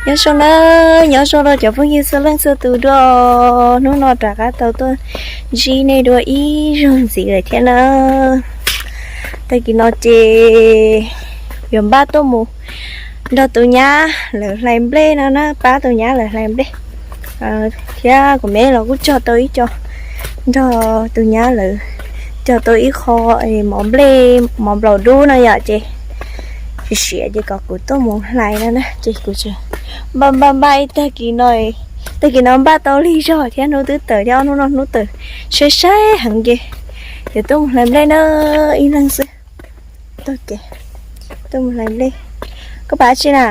Nyob zoo na, nyob zoo rau cov phooj ywg txhua leej txhua tus dua. Hnub no rov qab tau tuaj ntsib nej dua ib zaug ntxiv lawm thiab na. Tag kis no ces yuav npaj tuaj mus nrog tus nyab lawv hlais nplej no na, pab tus nyab lawv hlais nplej. Thiab kuv me los kuj cog tau ib co nrog tus nyab lawv, cog tau ib qho mov nplej, mov nplaum dub no yom, ces siav siav ces kom kuv tuaj mus hlais no na, ces kuv tseem npaj npaj npaj ib tag kis no, tag kis no npaj tau lig zog thiab, hnub twb tawm thiab, ob hnub no hnub tawm sai sai heev ces yuav tuaj mus hlais nplej na, ib leeg xwb. Tuaj mus hlais nplej. Koj pab tsi na?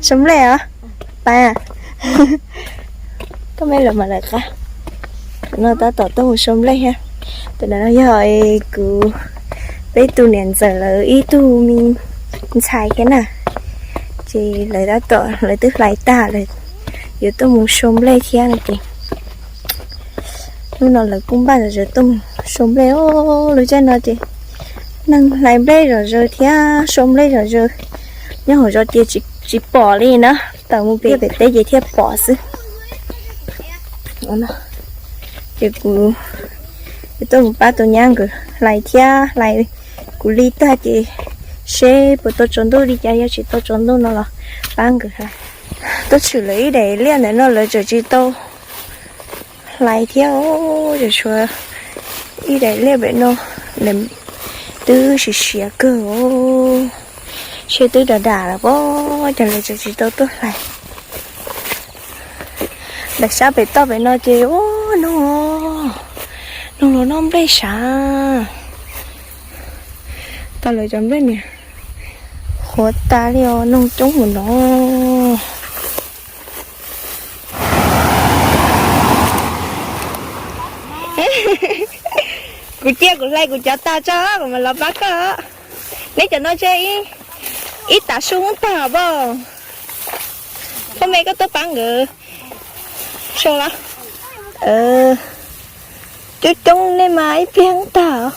Sau nplej os. Pab. Koj me lawm mas lawm qab. No tab tom tuaj mus sau nplej thiab. Tus no yog kuv, peb tus niam ntxawm lawv ib tug me ntxhais thiab na. Ces lawv tab tom, lawv twb hlais tag lawm, yuav tuaj mus sau nplej thiab no ces hnub no lawv kuj npaj zom zaws tuaj mus sau nplej os. Lub caij no ces neeg hlais nplej zom zaws thiab sau nplej zom zaws. Nyob hauv zos ces tsis pom li na, tawm mus pem pem teb ces thiaj pom xwb. Ces kuv tuaj mus pab tus nyab nkawd hlais thiab, hlais kuv li tag ces seb puas tau tsaus ntuj li cas, yog tsis tau tsaus ntuj no los pab nkawd hlais. Tuaj tshwm lawv ib daim liaj ntawm no lawv tseem tsis tau hlais thiab, tseem tshuav ib daim liaj pem no, twb siav siav kawg os. Seb twb dam dam lawm pob, cas lawv tseem tsis tau tuaj hlais. Daim sab pem toj pem no ces ua noog, noog los noj nplej sav. Tau lawv cov nplej niam qhuav tas li os, noog coob mus no. Kuv cia kuv hlais kuv cov tas tso kuv mam los pab koj. Neb cov no tse ib tav su hub tag pob. Koj me koj tuaj pab nkawd sau los. Coob coob nej mas ib pliag hub tag.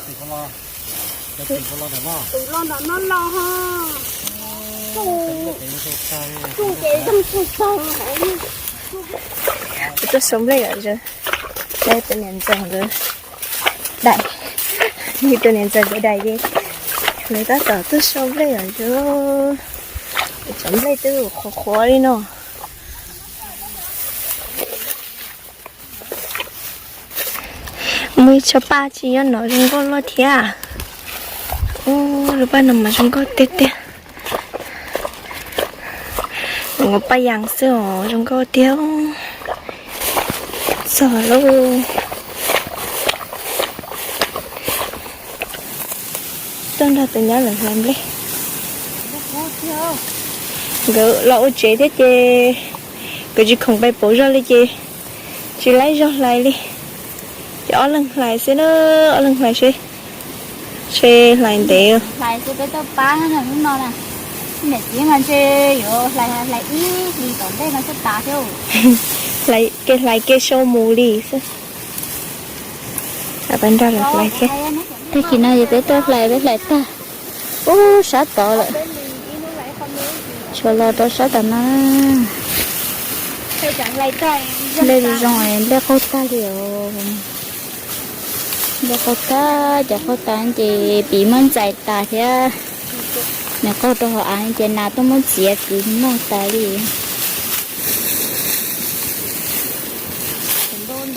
Tuaj sau nplej yom, tus niam ntxawm nkawd daim, tus niam ntxawm nkawd daim ces lawv tab tom tuaj sau nplej yom, cov nplej twb qhuav qhuav li no. Muaj ib tsob paj tsis nyob no zoo nkauj loj thiab. Ub, lub paj no mas zoo nkauj tiag tiag. Ua paj yas xwb os, zoo nkauj tiag. Txog lauj. Tuaj nrog tus nyab lawv hlais nplej. Nkawd los ua tsev thiab ces nkawd tsis khoom pais pauv zog li ces tsis laib zog hlais li. Ces ob leeg hlais xwb na, ob leeg hlais seb, seb hlais ntev. Hlais xwb peb tuaj pab no, niam txiv mas ntshe yuav hlais, hlais ib hlis tom ntej no xwb tas thiab. Hlais ke hlais ke sau mus li xwb. Pab nrog lawv hlais thiab. Tag kis no ces peb tuaj hlais, peb hlais tag. Ub, sab tod lawm. Tshuav los rau sab tom no. Nplej zoo zoo, nplej qaug tag li os. Nplej qaug tag, cov qaug tas ces piv muab ntxais tas thiab. Nws qaug rau hauv av ces nas tuaj muab txiav kwv noj tas li.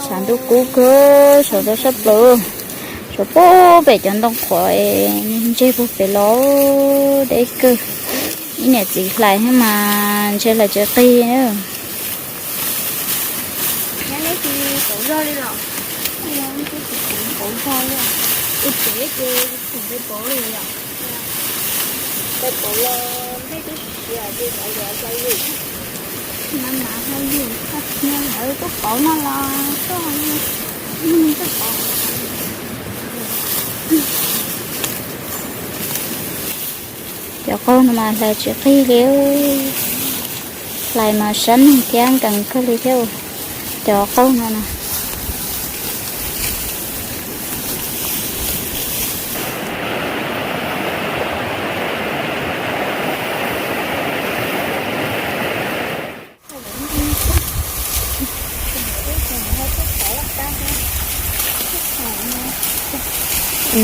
Tshav ntuj kub kawg, tshav rau sab plaws, tshav puag pem cov ntoo qhuav, ntseg puag pem los deb kawg. Ib niam txiv hlais thiab mas ntshe hlais tsis qig na. Cov qaug no mas hlais tsis qig li. Hlais mas sab neeg thiab nkees kawg li thiab. Cov qaug no na. Tag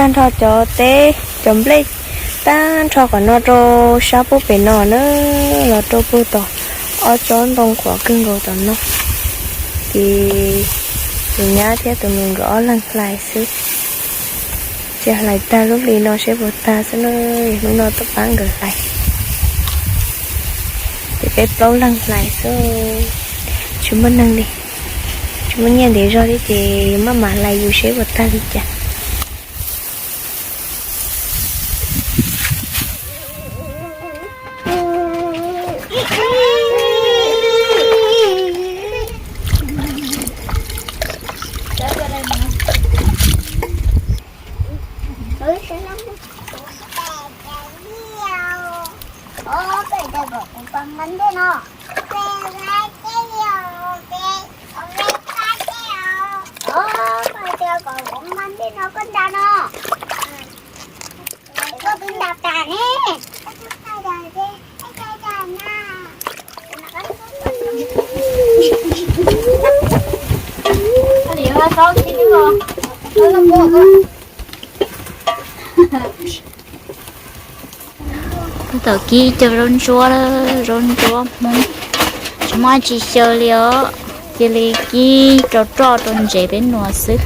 nrho cov teb cov nplej, tag nrho qhov no rau sab pub pem no na, los rau puag tom ob tsob ntoo qhuav kawg nkaus tom no. Ces tus nyab thiab tus nus nkawd ob leeg hlais xwb. Ces hlais tag lub hli no seb puas tag xwb na, hnub no tuaj pab nkawd hlais. Ces peb plaub leeg hlais xwb, tsis muaj neeg li, tsis muaj nyiaj ntev zog thiab ces maj mam hlais yus seb puas tag li cas. Tab tom kib cov zaub ntsuab, zaub ntsuab Hmoob, tsis muaj dab tsi xyaw li os, cia li kib rau roj rau ntsev peb nuav xwb.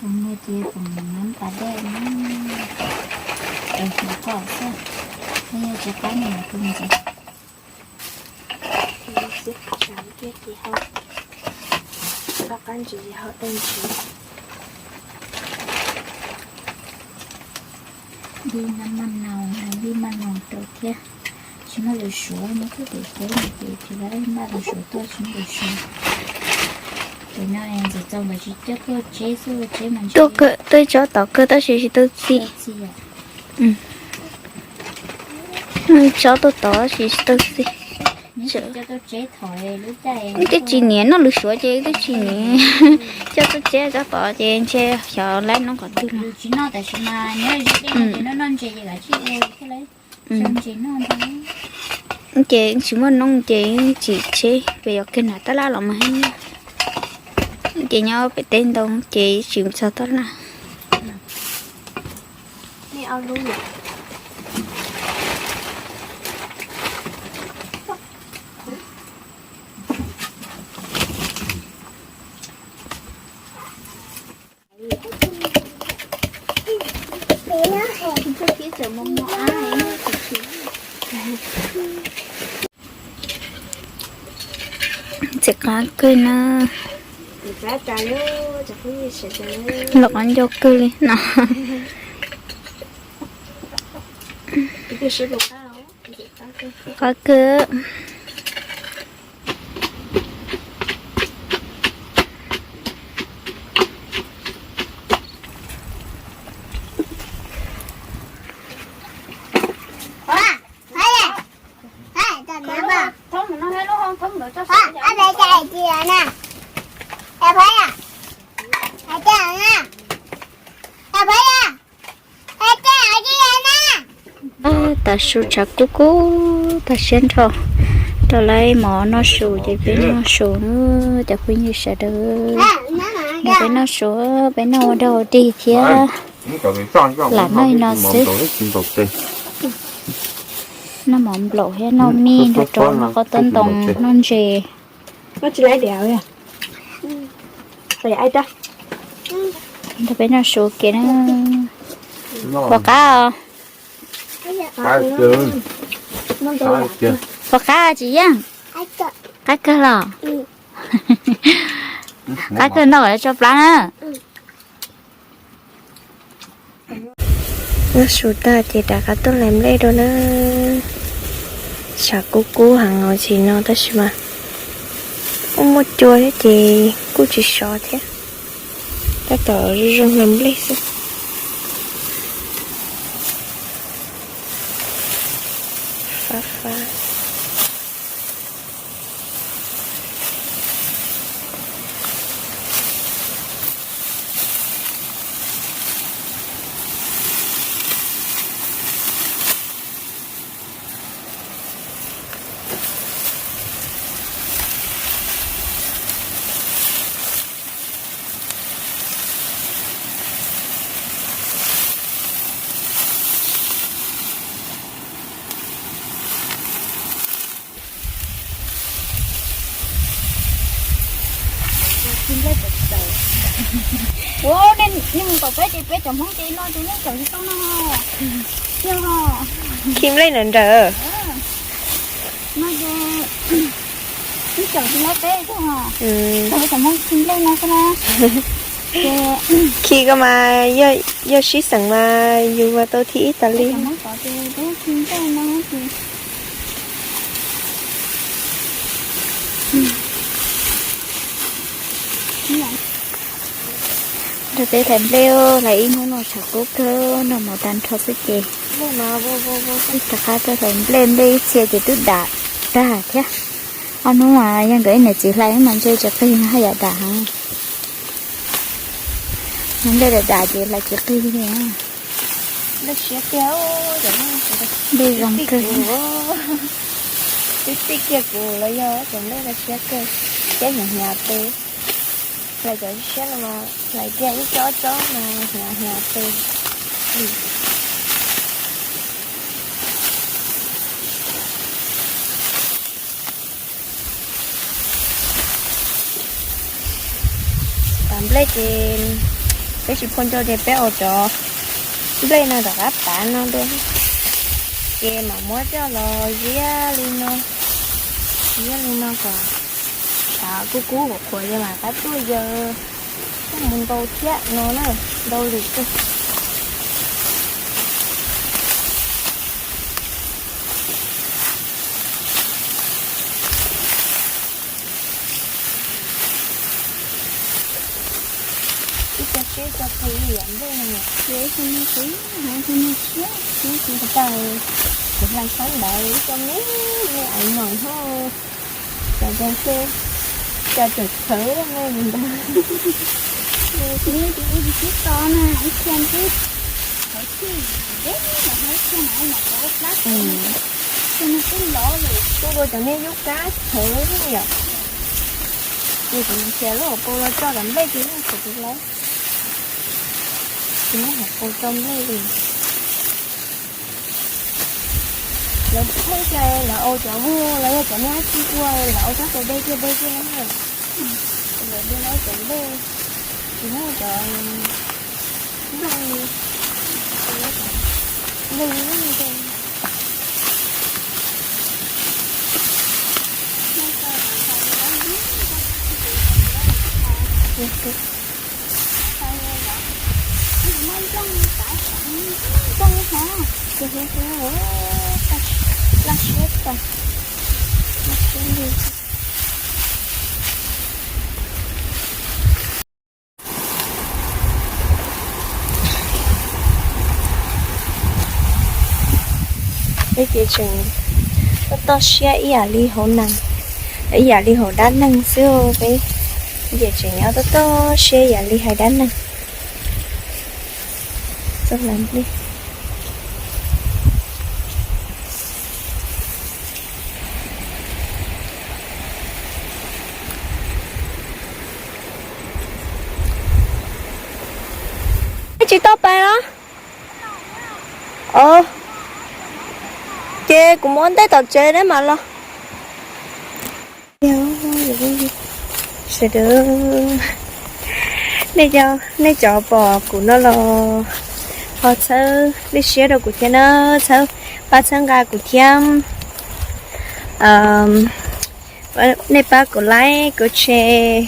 Ua ces pom nab pas dej na, es hnov koj xwb, yog tsis qab no tus ntxiv. Xiab tshav kiag ces ho, koj qab ntsis ho tau ntsis. Dib maj naus, dib maj naus rau thiab. Tsis muaj lus suav, muab koj pem teb no ces tsis muaj lus suav tuaj, tsis muaj lus suav. Ces no ntxim txaus npaum tsis coj tuaj tseb xwb, tseb mas ntshe tuaj tsob tod kawg tab sis tsis tau txi. Txi yom. Tsob tuaj tod tab sis tsis tau txi. Wb twb tsis niam noj lus suav ces wb twb tsis niam coj tuaj tseb tsob tod ces ntshe xyov laib noj qhov twg no. Ces tsis muaj noob ces tsim tseb pem yov kiag nram tab laj los mas, ces nyob pem teb ntoo ces tsim txog tab laj. Txiv qab kawg na. Los qab ncauj kawg li no. Qab kawg. Tav su tshav kub kub, tag siab nrho, rau lawv mov noj su ces peb noj su, cov phooj ywg sawv daws. Peb noj su, peb noj ua dog ua dig thiab lam noj li no xwb. Noj mov nplaum thiab noj mij nrog rau noj qab tub ntoo noj ntses. Nrog peb noj su kev na. Puas qab os? Puas qab tsis yeej? Qab kawg los? Qab kawg, ntau kom tso plab na. Noj su tag ces rov qab tuaj hlais nplej dua na. Tshav kub kub heev os tsis no tab sis mas kuj muaj cua thiab ces kuj tsis sov thiab. Tab tom zoo hlais nplej xwb. Fab fab. Ua, nej mus tom peb ces peb cov Hmoob ces no ces nej cov tsis tau no. Khi nplej nrawm nrawm. No ces ib cov tsis laib peb cov, cov Hmoob khi nplej no xwb na. Khi koj mas yog sib xeem mas yus mas tau thib ib tas li. Nrog peb hlais nplej, hlais ib hnub no tshav kub kawg, noj mov tag nrho xwb ces rov qab tuaj hlais nplej, nplej ib txhia ces twb dam tag thiab. Ob hnub mas yog nkawd ib niam txiv hlais mas ntshe tsis qig no haj yam dam heev. Nplej dam dam ces hlais tsis qig li. Nplej zoo kawg. Twb txij kiag kuv los yog cov nplej no siab kawg, siab hnyav hnyav pes. Hlais cov siab no mas hlais kiag ib tsob tsob mas hnyav hnyav pes. Tas nplej ces peb tsis phua ncau ces peb ua cov nplej no rov qab tav no dua, ces mam muab coj los ziab li no, ziab li no kom tshav kub kub qhuav qhuav ces mam rov qab tuaj yaws, tuaj mus ntau thiab no na, ntau lwm tus. Ib co siab ib co qis yam nplej no, kuv hlais sab ntawd ib co me me aiv mos hos, cov ntses, cov tseem txhawv me ntawd. Kuv tus ub tsis sib to na, ib txhia twb txhawv txij, deb los ib txhia mas ua mas plab, ib txhia twb lov lawm. Kuj ua cov niag yub kab txhawv yom. Ces kuv nrhiav lub hauv paus los tso cov nplej ces yeej txhawv tus lawm. Ces muab hauv paus tso nplej li. Lawv muaj ib co lawv ua cov vuag los yog cov niag dab tsi ua, lawv ua tsob tus dej kiag dej kiag na. Lawv ua cov nplej, tsis muaj cov nplej li, nplej li. Peb ces tseem toj toj siab ib yam li hauv neeg, ib yam li hauv dab neeg xwb peb. Ces tseem nyob toj toj siab ib yam li hais dab neeg. Tsis tau pais los? Ces kuv muab ntej tom tsev neb mam los. Sawv daws, nej cov, nej cov pom kuv no los ho txhawb nej siab rau kuv thiab na, txhawb pab txhawb nqa kuv thiab. Nej pab kuv like, kuv share,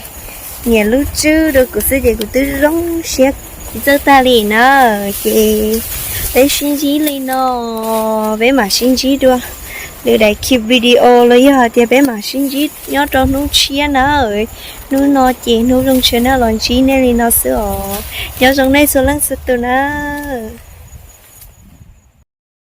nias lub tswb rau kuv xwb ces kuv twb zoo siab txawj tag li na. Ces peb sib ntsib li no, peb mam sib ntsib dua Lwm daim video los yog hais tias peb mam sib ntsib nyob rau hnub tshiab na. Hnub no ces hnub zoo tshiab na, los ntsib nej li no xwb os. Nyob zoo nej txhua leej txhua tus na.